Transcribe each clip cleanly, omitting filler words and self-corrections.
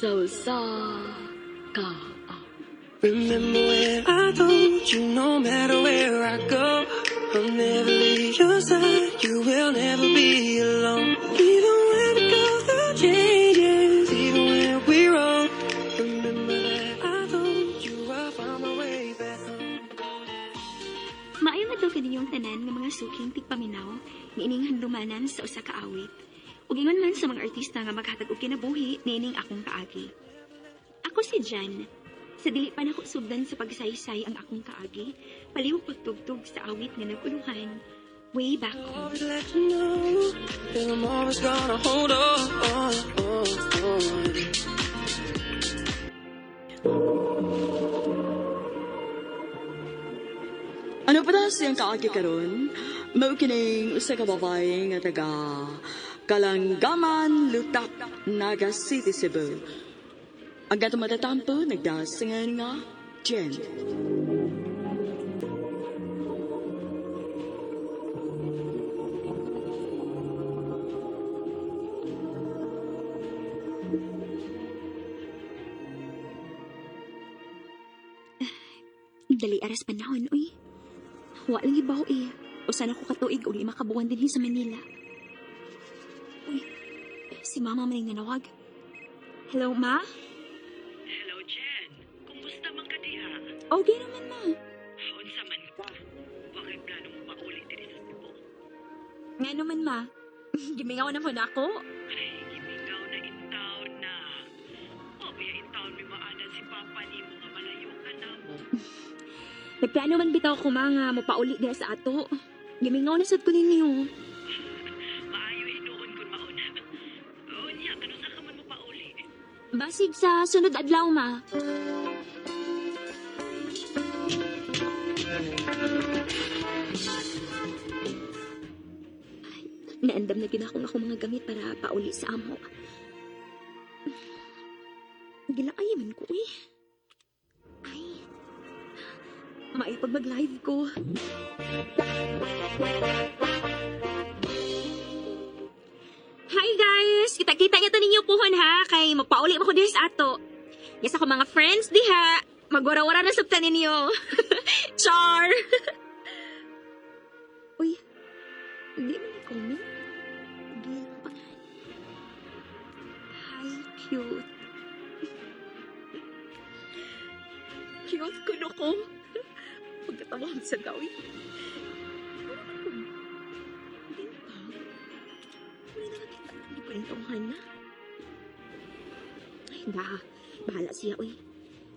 Sa usa ka Remember when I told you no matter where I go, I'll never leave your side. You will never be alone. Even when we go through changes, even when we're wrong. Remember that I told you I'll find my way back home. Maayong adlaw kaninyong tanan nga mga suking tigpaminaw niining handumanan sa usa ka awit. Ug ingon man sa mga artista nga maghatag og kinabuhi niining akong kaagi. Ako si Jan. Sa dili pa nako sugdan sa pagsaysay ang akong kaagi, palihog pagtugtog sa awit nga naguluhan way back home. Always let you know that I'm always gonna hold on. Ano pa na siyang kaagi karon? Mao kining usa ka babae nga taga Kalanggaman, Lutak, Naga City, Cebu. Ang gatong matatampo, nagdasingan nga Jen. Dali aras panahon, uy. Wa lang ibaw eh. Usa na ko katuig og 5 ka buwan dinhi sa Manila. Uy, si mama man ang nanawag. Hello, ma? Hello, Jen. Kumusta man ka diha? Okay naman, ma. Unsa man ka? Wa kay plano mo pauli diri sa Cebu? Nga naman, ma. Gimingaw naman ako. Ay, gimingaw na in town na. Wa ba in town may maanan si Papa nimo nga malayo ka na mo. Nagplano man bitaw ko, ma, nga mopauli dira sa ato. Gimingaw na sad ko ninyo. Maayo hinuon kun mauna. Unya, kanusa ka man mo pauli? Basig sa sunod adlaw, ma. Ay, naandam na gid akong akong mga gamit para pauli sa amo. Gilaay man ko eh. Ay, maipag mag-live ko. Hi guys! Kita-kita niyo to ninyo puhon ha, kay magpauli mo ko diha sa ato. Yes ako mga friends diha. Magwara-wara na sabta ninyo. Char! Uy, hindi man ni comment. Gil ang pangalan. Hi, cute. Cute ko no ko. Pagkatawa sa gawi. Hindi pa. Wala nakakita. Hindi ko rin tauhan na. Ay, da. Bahala siya, uy.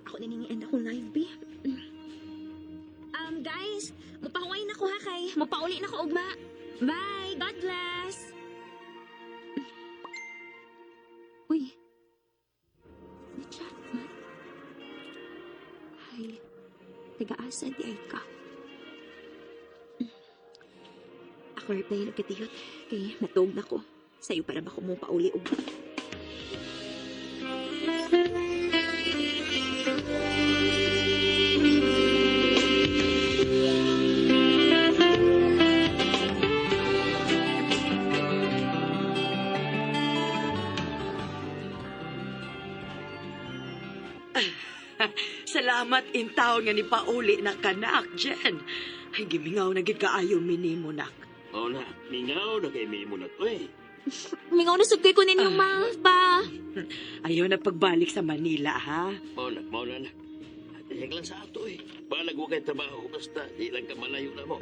Ako naningian akong live, be. Guys, mupahuway na ko ha kay. Mupauli na ko ugma. Bye! God bless! Uy. Na-chat man. Ay, taga-asa di ay ka. Ako reply nagkatiyot. Kay natug na ko. Sa'yo para ba ko mo pauli og Salamat in town nga ni pauli na kanak, Jen. Ay, gimingaw na gid kaayo minimo nak. Oo na, mingaw na kay Mimo na to eh. Mingaw na sab kay ko ninyo, ma. Pa. Ayaw na pagbalik sa Manila, ha? Mao na na. Dihig lang sa ato eh. Balag wa kay trabaho, basta di lang ka malayo na mo.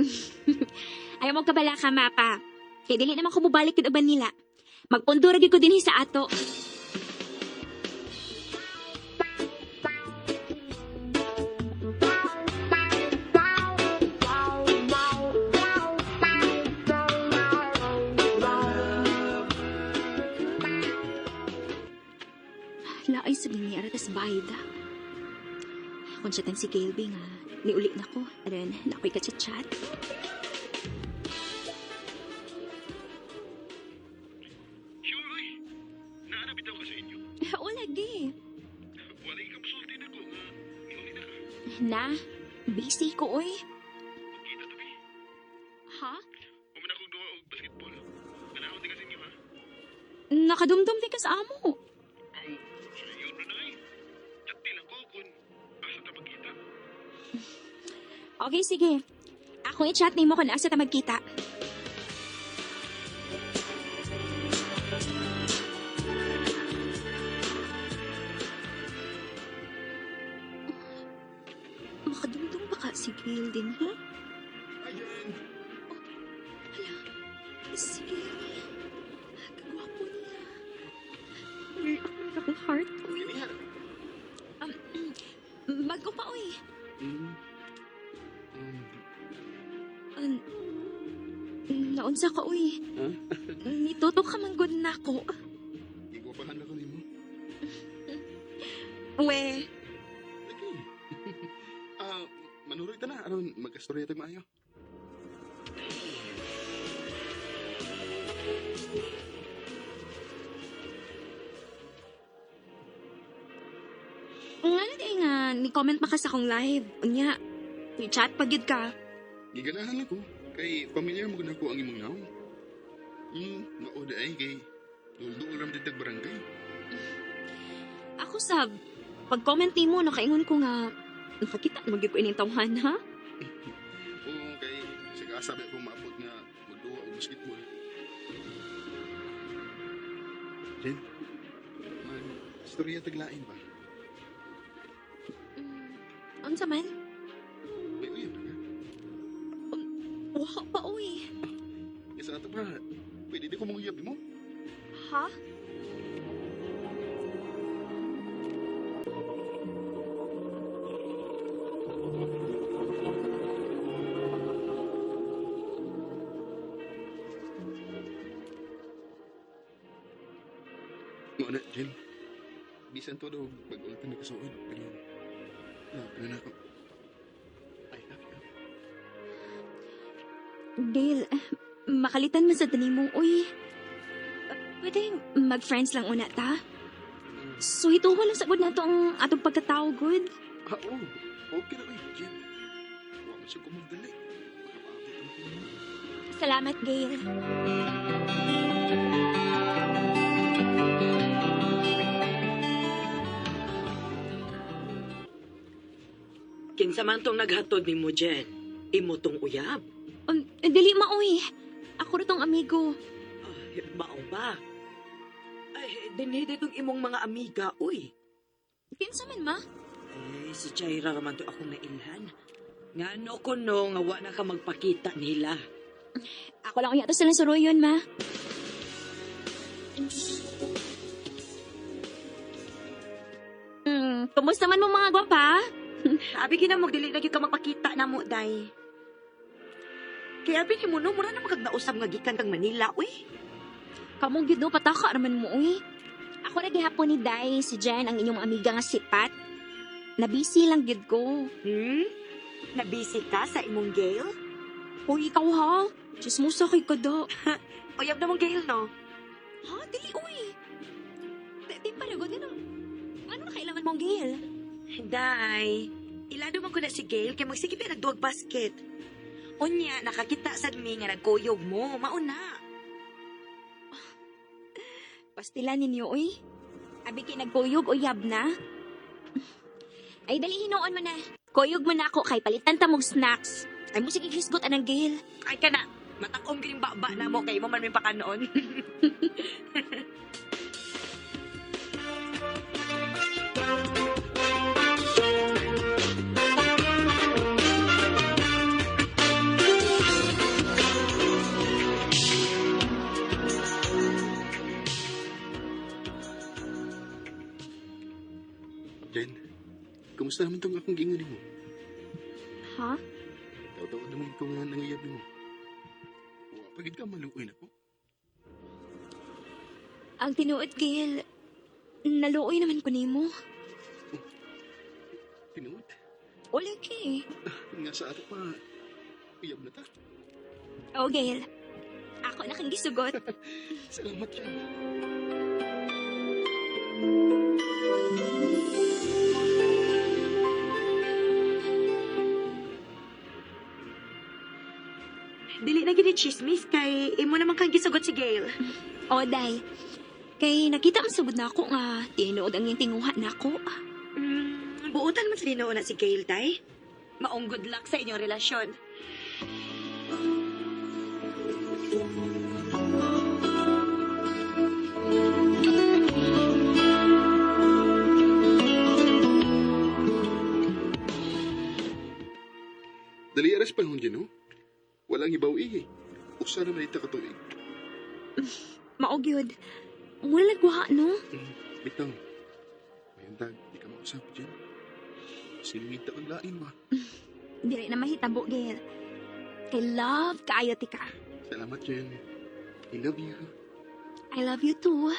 Ayaw mo kabala ka, mapa. Kay dili naman ko mobalik gid og Manila. Magpundo ra gyud ko dinhi sa ato. Laay sa ni Aratas bayad. Kung siya tan si Gailby nga, niuli na ko. Aron, na ako'y kachat-chat. Sure, oy. Naana bitaw ka sa inyo. O, lagi. Wala ka musulti na ko nga niuli na ka. Na, busy ko, oy. Magkita tabi. Ha? Human akong duwa og basketball. Ganahon di ka sa inyo, ha? Nakadumdum di ka sa amo. Aw, sa iyo Okay, sige. Ako i-chat nimo kung asa ta magkita. Makadumdum ba ka si Gail din, ha? Hi, Jen. Hala, si Gail. Kagwapo niya. Weird ako na akong heart. Uy. Kinihan. Bago pa, uy. Mm. Mm. Naunsa ka, uy. Huh? Nituto ka man gud nako. Gigwapahan na ko nimo. We, Lagi. Ah, manuroy ta na aron magkastorya tag maayo. nga na di nga, ni-comment pa ka sa akong live. Unya, ni-chat pa gyud ka. Giganahan lang ko kay familiar mo gud ako ang imong nawong. Mao di ay kay dul-dul ra man ditag barangay. Ako sab, pag-comment nimo nakaingon ko nga, nakakita naman gyud ko ining tawhan, ha? Oo, kay sa kasabi ako maabot nga magduwa og basketball. Jen, mag istorya taglain ba? Unsa man? May uyab na ka? Wa pa, uy. Kaya sa ato ba, pwede di ko manguyab mo? Ha? Mo na, Jen. Bisan to daw pag-ulit na nakasuod, pero love na nako. I love you. Gail, makalitan man sa tanim mong, uy. Pwede mag-friends lang una ta? So, ito lang sa good na to ang atong pagkatao, good. Ah, oo. Okay na, uy, Jen. Huwag mo siya kumagdali. Baka maabot ang tingin. Salamat, Gail. Kinsa man tong naghatod nimo, Jen? Imo tong uyab. Dili ma, uy. Ako ra tong amigo. Ay, mao ba? Ay, dinhi ditong imong mga amiga, uy. Kinsa man, ma? Eh, si Jaira raman to akong nailhan. Ngano ko no nga wa na ka magpakita nila. Ako lang uya to silang suruyon, ma. Kumusta man mo mga gwapa? Abi gina mo dili na gyud ka magpakita na mo day. Kay abi ni mo no mura na magkag nausab nga gikan kang Manila uy. Kamong gyud no, pataka raman mo, uy. Ako ra gihapon ni Day, si Jen, ang inyong amiga nga sipat. Nabisi lang gyud ko. Nabisi ka sa imong Gail? Uy, ikaw ha? Chismosa kay kada. Uyab na mong Gail no. Ha? Dili, uy. Di pa ragod. Ano, ano na kailangan mong Gail? Day, ilado man ko na si Gail kay magsige pa nagduwag basket. Unya nakakita sad mi nga nagkuyog mo, mauna. Pastila ninyo, uy. Abi kay nagkuyog o yab na. Ay, dali hinuon mo na. Kuyog mo na ako kay palitan ta mong snacks. Ay mo sige hisgot anang Gail. Ay kana, matakom kining baba na mo kay mo man may pakanoon. Jen, kumusta naman tong akong gingon nimo? Ha? Taw-taw naman ko nga nanguyab nimo. Wa pa gid ka maluoy nako. Ang tinuod, Gail, naluoy naman ko nimo. Tinuod. Wala kay. Nga sa ato pa, uyab na ta. Oh, Gail. Ako na kang gisugot. Salamat, Jen. Dili na gini chismis kay imo naman kang gisugot si Gail. O, Day. Kay nakita ang sugod na ako nga tinuod ang iyang tinguha na ako. Buotan man sa Ginoo na si Gail, tay. Maong good luck sa inyong relasyon. Dali aras panahon dyan, no? Walang hibaw eh. Usa naman ita katuig. Mao gyud. Mura lagwa, no? Bitaw. Mayantag, di ka mausap dyan. Silingit ang lain ba? Dili na mahitabo, Gail. Kay love kaayo ti ka. Salamat, Jen. I love you. I love you too.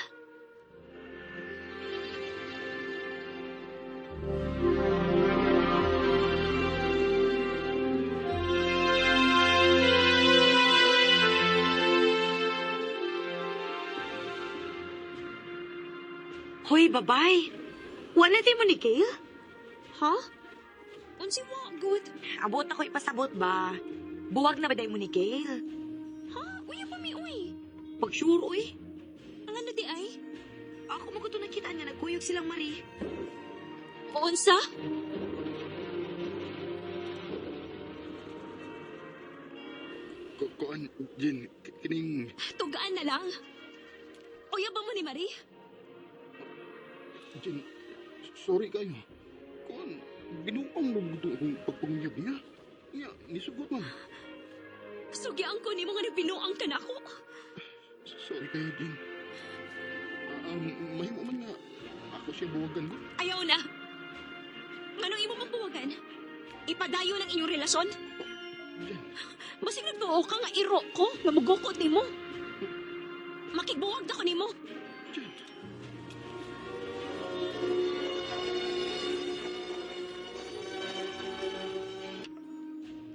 Hoy, babay. Wala di mo ni Gail? Ha? Unsi wa good. Abot na ko ipasabot ba? Buwag na ba day mo ni Gail? Ha? Uy, pa mi uy. Pag sure, uy. Ang ano di ay? Ako mo ko to nakita nga nagkuyog silang Marie. Unsa? Kuan, Jen, kining... Tugaan na lang. Uya ba mo ni Marie? Jen, sorry kayo. Kuan, binuang mo gusto akong pagpangyab niya. Niya, nisugot man. Sugyaan ko nimo nga nagbinuang ka nako. Sorry kayo, Jen. Mahimo man nga ako siya buwagan ko. Ayaw na. Ngano imo mong buwagan? Ipadayo lang inyong relasyon? Jen, Basig nagtuo ka nga iro ko, nga mugukot nimo. Makigbuwag na ko nimo. Jen.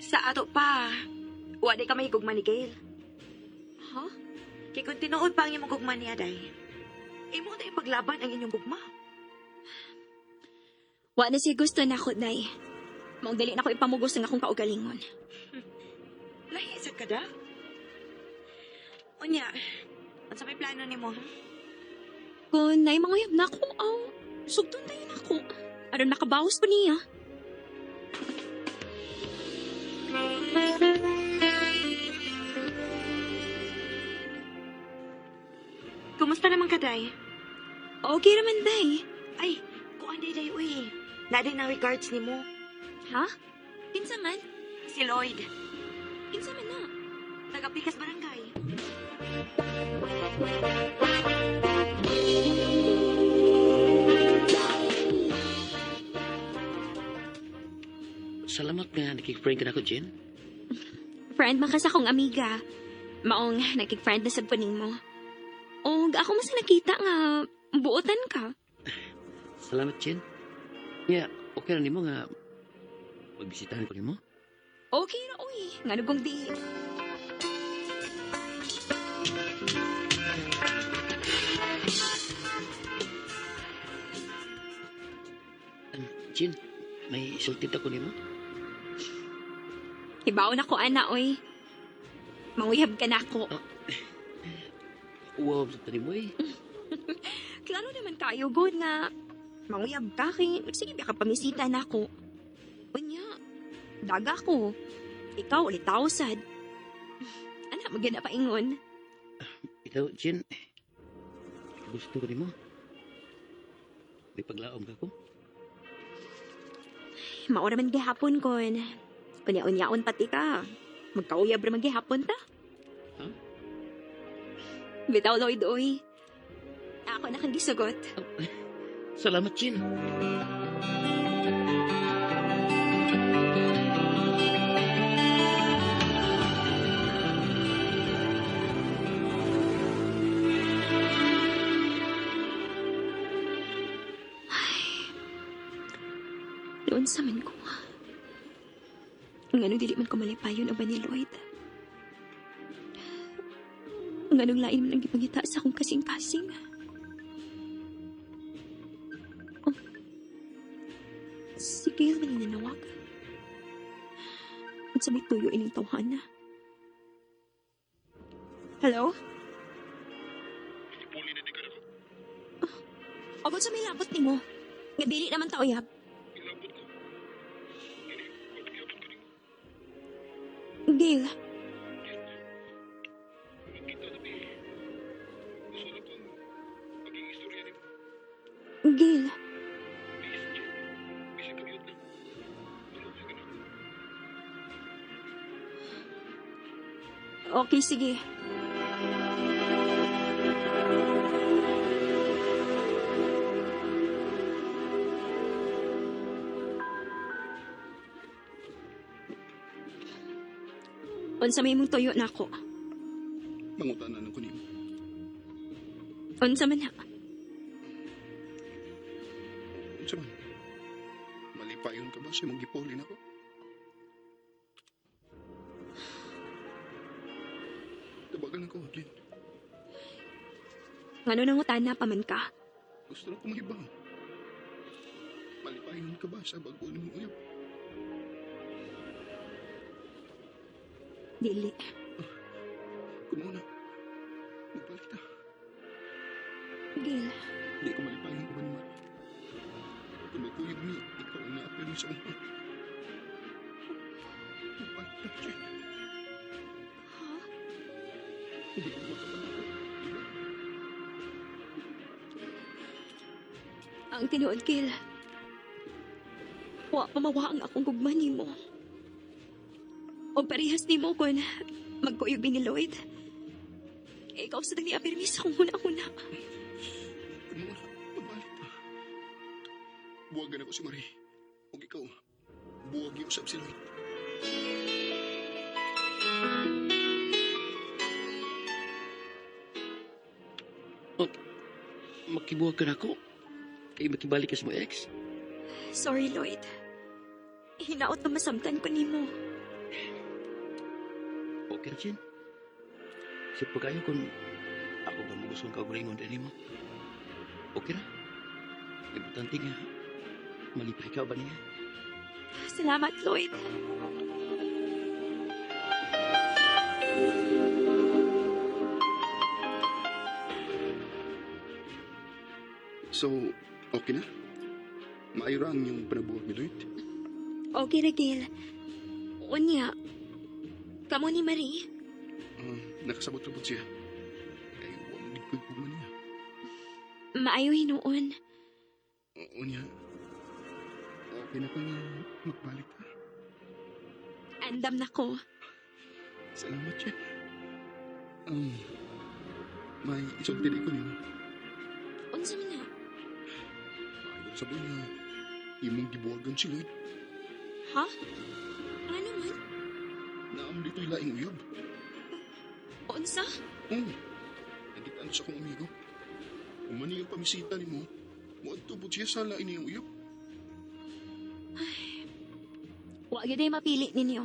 Sa ato pa, wa di ka mahigugma ni Gail. Ha? Kay kung tinuod pa ang imong gugma niya, day, imo na ipaglaban ang inyong gugma. Wa na siya gusto na ako, day. Maong dali na ko ipamugos ang akong kaugalingon. Lahi sa kada. Unya, unsa may plano nimo? Ha? Kung nay manguyab na ako, aw, sugton tayo na ako. Aron makabawas pa niya. Kumusta naman ka, day? Okay naman, day. Ay, kuan day day uy. Naday na regards nimo. Ha? Kinsa man? Si Lloyd, Kinsa man na? taga Pikas Barangay. Salamat nga nakik-friend ka na ako, Jen. Friend man ka sa akong amiga. Maong nagkig-friend na sa puning mo. Og ako mas nakita nga buotan ka. Salamat, Jen. Nga, okay ra nimo nga magbisitahan ko nimo. Okay ra uy. Ngano kung di. Jen, may isultit ako nimo. Hibaw na ko ana oy. Manguyab ka na ako. Wow, sa tani mo eh. Klaro naman kayo good nga manguyab ka kay sige ba ka pamisita na ako. Unya, daga ko. Ikaw ulit sad. Ana maganda pa ingon. Ikaw, Jen, gusto ko nimo. May paglaom ka ko. Maura man gihapon kon. Unya-unyaon pati ka. Magkauyab ra man gihapon ta. Huh? Bitaw Lloyd oy. Ako na kang gisugot. Salamat, Jen. Doon sa man ko. Ngano dili man ko malipayon uban ni Lloyd. Nganong lain man ang gipangita sa akong kasing-kasing. Oh. Si Gail man nanawag. At sa may tuyo ining tawhana. Hello? Ipuli na di ka na ko. Abot sa may labot nimo. Nga dili naman ta uyab. Ilabot ko. Kini, Gail, Magkita na mi. Gusto na kong maging istorya nimo. Gail, Please, Jen. Bisan kamiyot lang. Maluoy ka nako. Okay, sige. Unsa may imong tuyo nako? Mangutana na ko nimo. Unsa man na? Unsa man? Malipayon ka ba sa imong gipuli nako? Tabagan ako, Jen. Ngano nangutana pa man ka? Gusto na ko mahibaw. Malipayon ka ba sa bago nimong uyab? Dili. Kung mao na, magbalik ta. Gail, Di ko malipayon uban ni Marie. Kung magkuyog mi, ikaw ang naapil sa akong heart. Magbalik ta, Jen. Ha? Hindi ko makabalaka, di ba? Ang tinuod, Gail. Wa pa mawa ang akong gugma nimo. O parehas nimo kun magkuyog mi ni Lloyd. Ikaw sa ni apirmi sa akong huna-huna. Kung mao na, magbalik ta. Buwagan ako si Marie. Ug ikaw, buwag usab si Lloyd. Oh, makibuwag ka nako. Kay makibalik ka sa mga ex. Sorry, Lloyd. Hinaot na masamtan ko nimo. Okay ra, Jen. Sa pagkayo kung ako ba magustong kaugalingon din mo. Okay ra. Importante nga, malipay ka ba niya? Salamat, Lloyd. So, okay na? Maayo ra ang inyong panabuwag ni Lloyd? Okay ra, Gail. Unya, kamo ni Marie? Nakasabot ra siya. Kay wa man gid ko'y gugma niya. Maayo hinuon. Oo niya. Okay na pa nga magbalik ta. Andam na ko. Salamat, Jen. May isulti di ko nimo. Unsa man na? Maayo sa nga imong gibuwagan si Lloyd. Ha? Ano man? Naa man dito'y laing uyab. Unsa? Oo. Nakitaan sa akong amigo. Human niyang pamisita nimo, muadto pud siya sa lain niyang uyab. Ay, wa gyud ay mapili ninyo.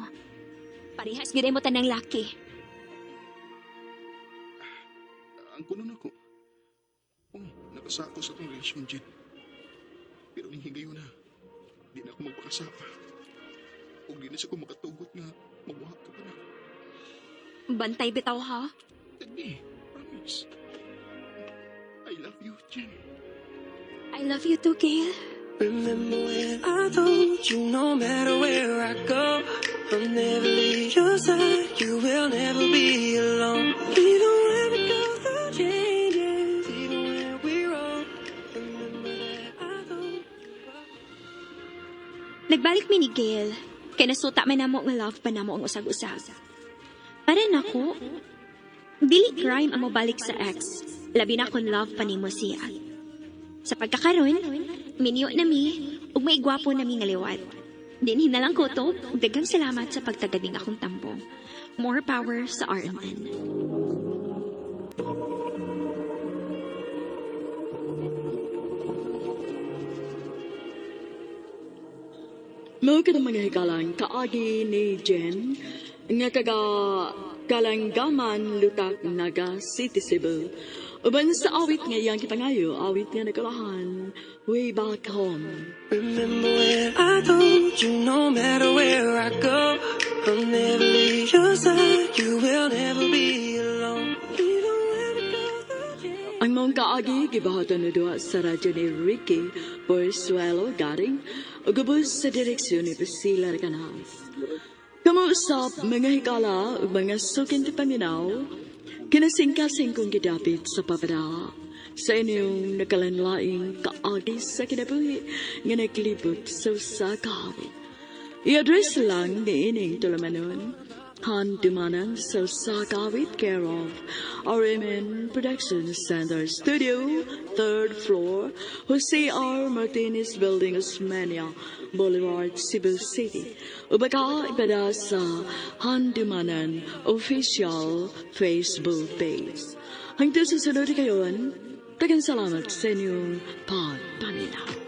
Parehas gyud ay mo tanang laki. Ang kuno nako. Oh, nakasako sa tong relasyon, Jen. Pero ning higayon na, di na ako magpakasaka. Ug di na siya ko makatugot nga magbuhat ka pa na. Bantay bitaw ha? Dali, promise. I love you, Jen. I love you too, Gail. Remember when I told you no matter where I go, I'll never leave your side. You will never be alone. Even when we go through changes, even when we're wrong. Remember that I told you. Nagbalik mi ni Gail. Kay nasuta man namo nga love pa namo ang usag-usa. Para nako, dili crime ang mobalik sa ex. Labi na kung love pa nimo siya. Sa pagkakaron, minyo na mi, ug may gwapo na mi nga liwat. Dinhi na lang ko to, ug daghang salamat sa pagtagad ning akong tambong. More power sa RMN. Mao ka mga hikalang kaagi ni Jen nga taga Kalanggaman, Lutak, Naga City, Cebu. Uban sa awit nga iyang gipangayo, awit nga nagkalahan, Way Back Home. Remember when I told you no matter where I go, I'll never leave your side. You will never be alone. Even when we go through change. Ang maong kaagi, gibahatan na duha sa radyo ni Ricky Borsuelo Garing, ug ubos sa direksyon ni Priscilla Recanas. Kamo usab mga higala ug mga suking paminaw, kinasingkasing kong gidapit sa papada sa inyong nagkalainlaing kaagi sa kinabuhi nga naglibot sa usa ka awit. I-address lang niining tulumanon, Handumanan sa Usa Ka Awit, care of RMN Production Center Studio, third floor, Jose R. Martinez Building, Osmeña Boulevard, Cebu City. O baka ipada sa Handumanan official Facebook page. Hangtod sa sunod kayon, daghang salamat sa inyong pagpaminaw.